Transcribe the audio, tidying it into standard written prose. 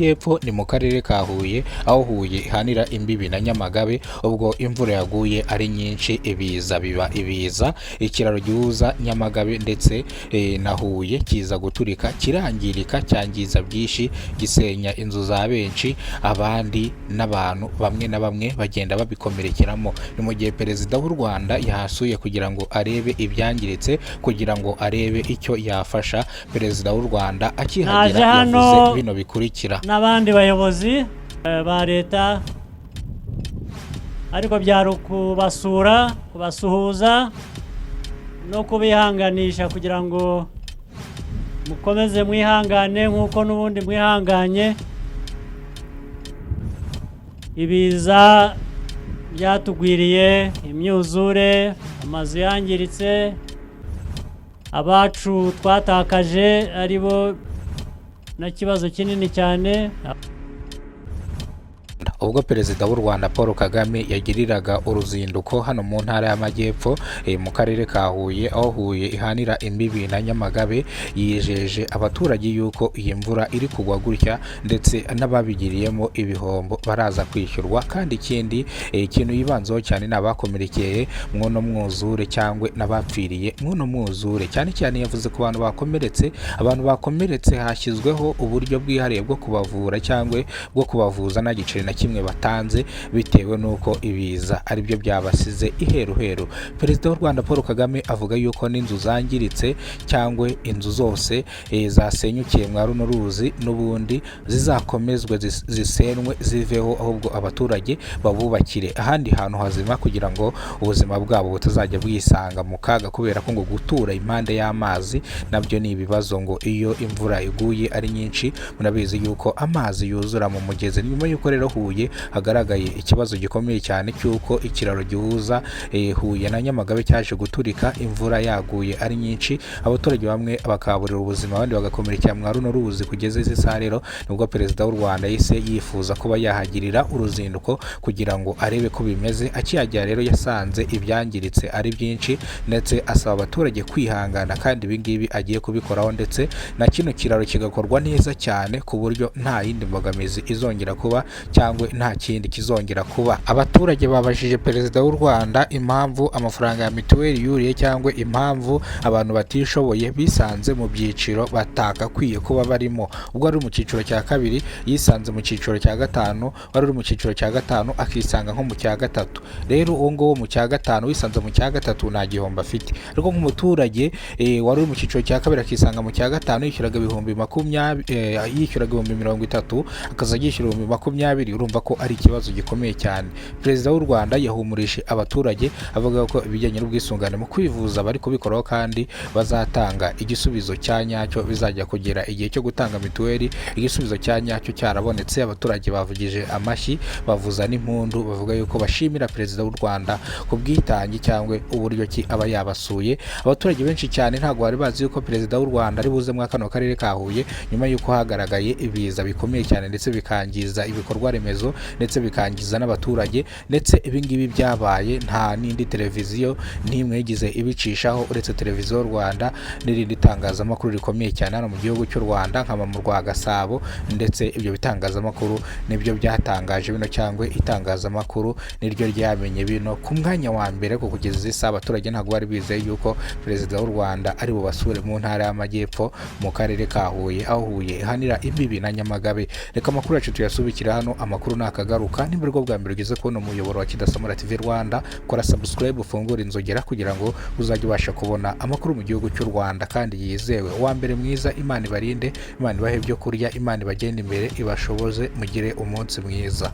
Majyepfo, ni mu karere ka Huye, aho Huye ihanira imbibi na Nyamagabe. Ubwo imvura yaguye ari nyinshi, ibiza biba ibiza, ikiraro gihuza Nyamagabe ndetse na Huye kiza guturika, kirangirika, cyangiza byinshi, gisenya inzu za benshi, abandi n'abantu bamwe na bamwe bagenda babikomerekeramo. Ni mu gihe Perezida w'u Rwanda yahasuye kugira ngo arebe ibyangiritse, kugira ngo arebe icyo yafasha. Perezida w'u Rwanda akihagera Naje hano yavuze bino bikurikira. n'abandi bayobozi ba leta, ariko byari ukubasura, kubasuhuza no kubihanganisha kugira ngo mukomeze mwihangane nk'uko n'ubundi mwihanganye. Ibiza byatugwiriye, imyuzure, amazu yangiritse, abacu twatakaje ari bo na kibazo kinini cyane. Ubwo Perezida w'u Rwanda Paul Kagame yagiriraga uruzinduko hano mu Ntara y'Amajyepfo, mu karere ka Huye, aho Huye ihanira imbibi na Nyamagabe, yijeje abaturage yuko iyi mvura iri kugwa gutya ndetse n'ababigiriyemo ibihombo baraza kwishyurwa. Kandi ikindi kintu yibanzeho cyane ni abakomerekeye mw'uno mwuzure cyangwa n'abapfiriye mw'uno mwuzure. Cyane cyane yavuze ku bantu bakomeretse. Abantu bakomeretse hashyizweho uburyo bwihariye bwo kubavura cyangwa bwo kubavuza nta giceri na kimwe batanze, bitewe n'uko ibiza aribyo byabasize iheruheru. Perezida w'u Rwanda Paul Kagame avuga yuko n'inzu zangiritse cyangwa inzu zose zasenyukiye mwa runo ruzi n'ubundi zizakomezwe, zisenwe ziveho, ahubwo abaturage babubakire ahandi hantu hazima kugira ngo ubuzima bwabo butazajya bwisanga mu kaga, kubera ko ngo gutura impande y'amazi nabyo ni ibibazo. Ngo iyo imvura iguye ari nyinshi, murabizi yuko amazi yuzura mu mugezi. Nyuma y'uko rero Huye hagaragaye ikibazo gikomeye cyane cy'uko ikiraro gihuza Huye na Nyamagabe cyaje guturika imvura yaguye ari nyinshi, abaturage bamwe bakahaburira ubuzima, abandi bagakomerekera mwa runo ruzi, kugeza izi saha rero nibwo Perezida w'u Rwanda yahise yifuza kuba yahagirira uruzinduko kugira ngo arebe ko bimeze. Akihagera rero yasanze ibyangiritse ari byinshi, ndetse asaba abaturage kwihangana, kandi ibi ngibi agiye kubikoraho, ndetse na kino kiraro kigakorwa neza cyane ku buryo nta yindi mbogamizi izongera kuba cyangwa nta kindi kizongera kuba. Abaturage babajije Perezida w'u Rwanda impamvu amafaranga ya mituweli yuriye, cyangwa impamvu abantu batishoboye bisanze mu byiciro batakakwiye kuba barimo. Ubwo ari mu cyiciro cya kabiri yisanze mu cyiciro cya gatanu, wari uri mu cyiciro cya gatanu akisanga nko mu cya gatatu. Rero uwo nguwo mu cya gatanu wisanze mu cya gatatu nta gihombo afite, ariko nk'umuturage wari uri mu cyiciro cya kabiri akisanga mu cya gatanu, yishyuraga 20,000, yishyuraga 30,000, akazajya yishyura 20,000, urumva ko ari ikibazo gikomeye cyane. Perezida w'u Rwanda yahumurije abaturage avuga ko ibijyanye n'ubwisungane mu kwivuza bari kubikoraho, kandi bazatanga igisubizo cya nyacyo. Bizajya kugera igihe cyo gutanga mituweli igisubizo cya nyacyo cyarabonetse. Abaturage bavugije amashyi, bavuza n'impundu, bavuga yuko bashimira Perezida w'u Rwanda ku bwitange cyangwa uburyo ki aba yabasuye. Abaturage benshi cyane ntabwo bari bazi yuko Perezida w'u Rwanda ari buze muri kano karere ka Huye nyuma y'uko hagaragaye ibiza bikomeye cyane, ndetse bikangiza ibikorwa remezo, ndetse bikangiza n'abaturage. Ndetse ibi ngibi byabaye nta n'indi televiziyo n'imwe yigize ibicishaho uretse Televiziyo Rwanda n'irindi tangazamakuru rikomeye cyane hano mu gihugu cy'u Rwanda nka Mama rwa Gasabo. Ndetse ibyo bitangazamakuru nibyo byatangaje bino, cyangwa itangazamakuru niryo ryamenye bino ku mwanya wa mbere, ko kugeza izi saha abaturage ntabwo bari bizeye yuko Perezida w'u Rwanda ari bubasure mu Ntara y'Amajyepfo, mu karere ka Huye, aho Huye ihanira imbibi na Nyamagabe. Reka amakuru yacu tuyasubikire hano, amakuru nakagaruka. Nimba aribwo bwa mbere ugeze kubona umuyoboro wa Kidasamura TV Rwanda, kora subscribe, ufungure inzogera kugira ngo uzajye ubasha kubona amakuru mu gihugu cy'u Rwanda kandi yizewe. Uwa mbere mwiza, Imana ibarinde, Imana ibahe ibyo kurya, Imana ibagende imbere, ibashoboze, mugire umunsi mwiza.